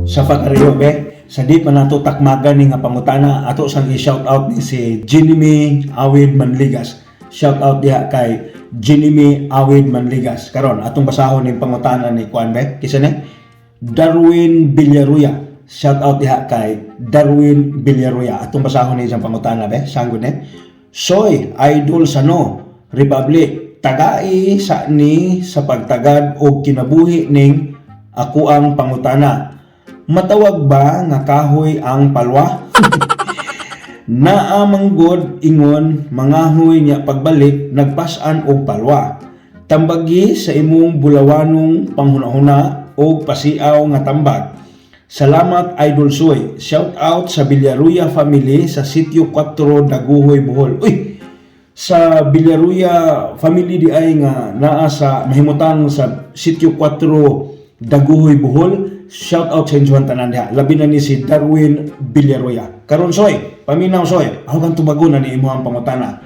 Sa Pakario, be, sa di pa nato takmagan ni nga pangutana, ato sang i-shout out ni si Jinimi Awid Manligas. Shout out diha kay Jinimi Awid Manligas. Karon atong basahon ning pangutana ni kuan, be. Kisa ni Darwin Villaruya. Shout out diha kay Darwin Villaruya. Atong basahon ni isang pangutana, be. Sanggod ni. Soy Idol Sano Republic, tagai sa ni sa pagtagad og kinabuhi ning ako ang pangutana. Matawag ba nga kahoy ang palwa? Naa manggod ingon mangahoy niya pagbalik nagpas-an og palwa. Tambagi sa imong bulawanong panghunahuna og pasiaw nga tambag. Salamat, Idol Soy. Shout out sa Villaruya family sa Sitio 4, Daguhoy, Bohol. Uy, sa Villaruya family di ay nga naa sa mahimutang sa Sitio 4, Daguhoy, Bohol. Shout out sa inyong tanan diha. Labi na ni si Darwin Villaruya. Karon, Soy, paminaw, Soy, ako kang tubagon na ni imong pangutana.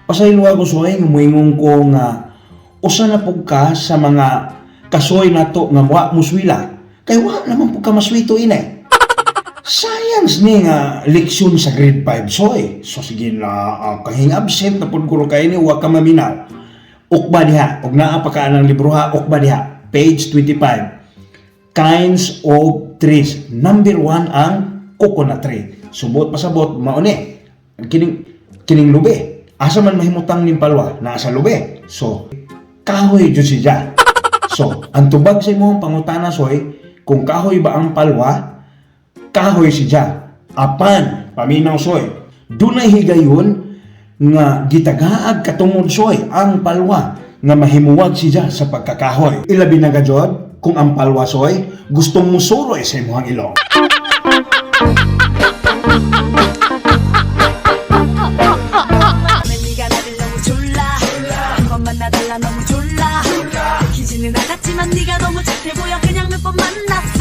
Pasaylo ako, Soy, nga moingon ko nga usa na pug ka sa mga kasoy nato nga wa muswila. Kay wa naman pug ka maswito ine. Science ni nga leksyon sa grade 5, Soy. So sige na, kahing absent na pud guro kay ni wa ka maminaw. Ukba diha, og naa pa ka anang libro ha, ukba diha. Page 25. Kinds of trees. Number 1 ang coconut tree. Subot pasabot mao ni. Kining lube. Asa man mahimutang ning palwa? Naa sa lube. So, kahoy jud siya. So, ang tubag sa imong pangutana, Soy, kung kahoy ba ang palwa, kahoy siya. Apan, paminaw, Soy, dunay higayon nga gitagaag katungod, Soy, ang palwa nga mahimuwag siya sa pagkakahoy. Ilabi na gajod kung ang palwa, Soy, gustong musuroy sa imong ilong. 네가 나를 너무 졸라 한 번만 나달라 너무 졸라 들키지는 않았지만 네가 너무 착해 보여 그냥 몇 번 만났어.